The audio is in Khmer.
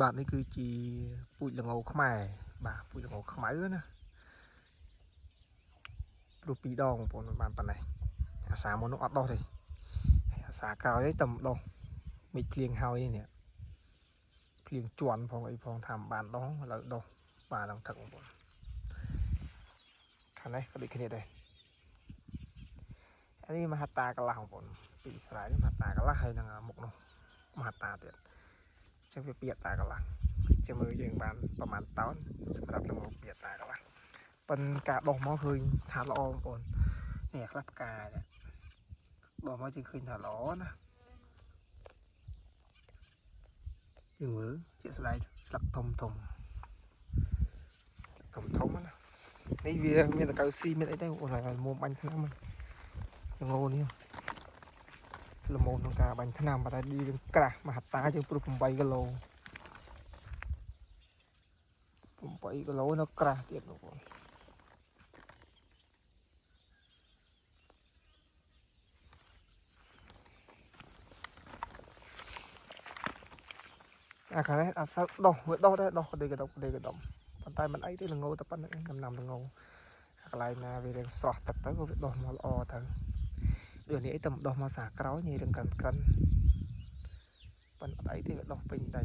បាទនេះគឺជាពូជល្ងខ្មែរបាទពូជល្ងខ្មៅណាព្រោះពីរដងបងប្អូនបានប៉ុណ្ណេះអាសាមុននោះអត់ដោះទេហើយអាសាក្រោយនេះតែម្ដោះមេឃភ្លៀងហើយនេះភ្លៀងជន់ផងអីផងថាមិនបានដោះឥឡូវដោះបាទឡើងថឹកបងប្អូនខាងនេះក៏ដូចគ្នាដែរអានេះមហតាកន្លះបងប្អូនពីស្រែនេះមហតាកន្លះហើយនឹងមុខនោះមហតាទៀតអញ្ចឹងវាពីអតាកន្លះចាំមើលយើងបានប្រហែលតោនសម្រាប់ល្ងពីអតាកន្លះប៉ុនការដោះមកឃើញថាល្អបងប្អូននេះខ្លះផ្កានេះដោះមកយើងឃើញថាល្អណាយើងមើលជាក់ស្ដែងស្លឹកធំធំស្លឹកធំធំណានេះវាមានតកៅស៊ីមានអីដែរបងប្អូនហើយមុំបាញ់ថ្នាំហ្នឹងល្ងនេះល្មមក្នុងការបាញ់ថ្នាំប៉ុន្តែវាក្រាស់មហតាជាងព្រោះ8គីឡូ8គីឡូនៅក្រាស់ទៀតបងប្អូនអាខាងនេះអត់សូវដោះវាដោះដែរដោះក្តីកដុកក្តីកដុំប៉ុន្តែមិនអីទេល្ងតែប៉ុណ្្នឹងដំណាំល្ងអាកន្លែងណាវារៀងស្រស់ទឹកទៅក៏វាដោះមកល្អទៅដូចនេះអីតែដោះមកសាក្រោយនេះរៀងក្រិនក្រិនប៉ុន្តែអត់អីទេវាដោះពេញដី